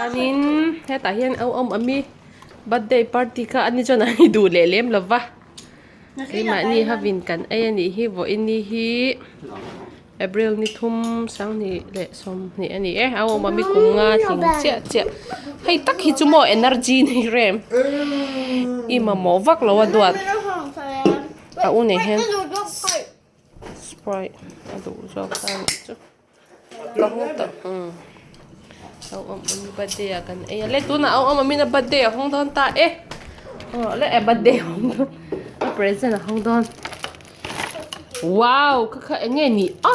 Chuanin hetah hian au awm ami birthday party kha ani chuan an i duh leh lem lo va keimahni hovin kan ei a nih hi vawiin ni hi April ni thum sanghnih leh sawmhnih a ni e au awm ami kum nga tling chiah chiah hei tak hi chu maw energy nei rem i mamawh vak lo a duat a u nei hian. Sprite a duh zawk ta anih chu ka hawng tawh umm au awm awm birthday ah kan ei a le tunah au awm awmin a birthday a hawng dawn ta e aw le a birthday a hawng dawn a present a hawng dawn wow kha kha eng nge ni a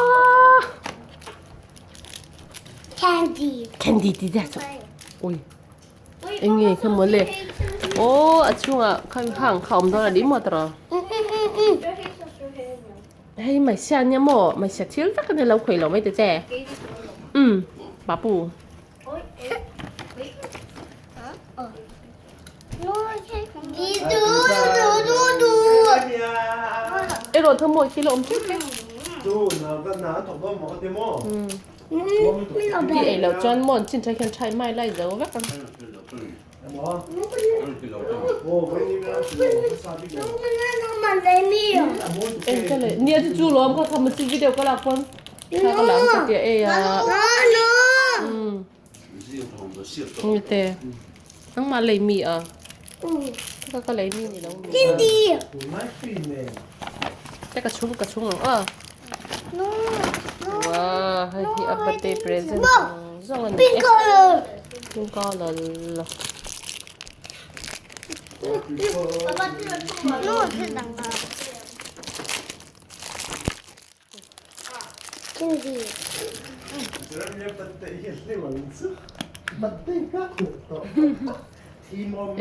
Candy candy ti zia chu ui eng nge kha mawle aw a chungah khan khang kha awm dawn a ni maw tawrh hei hmeichhia ania maw hmeichhia thil vek ania lo khawih loh mai ta che umm papu erawh thawmhnaw khi la awm teuh teuh. Ti ei loh chuan maw an chin tha hian thai mai lai zo vek ang. Eng ka leh nia chu chu lawm kha kha maw chu video ka lak pawn thla ka la ang ka tia ei a. Ni te nangmah lei mi a ka ka lei mi ni lo mi te ka chhung ka chhung ang a wow hei hi a birthday present zawng zawng a ni e pink color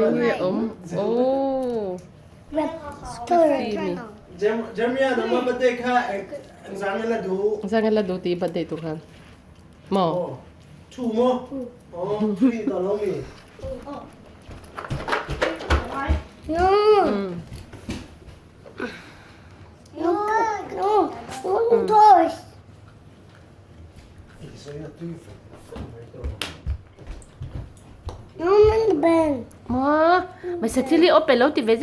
Enge awm oh Zangela duh tih birthday tur khan maw Maw hmeichhe thil hi aw pe lo ti ve ziah.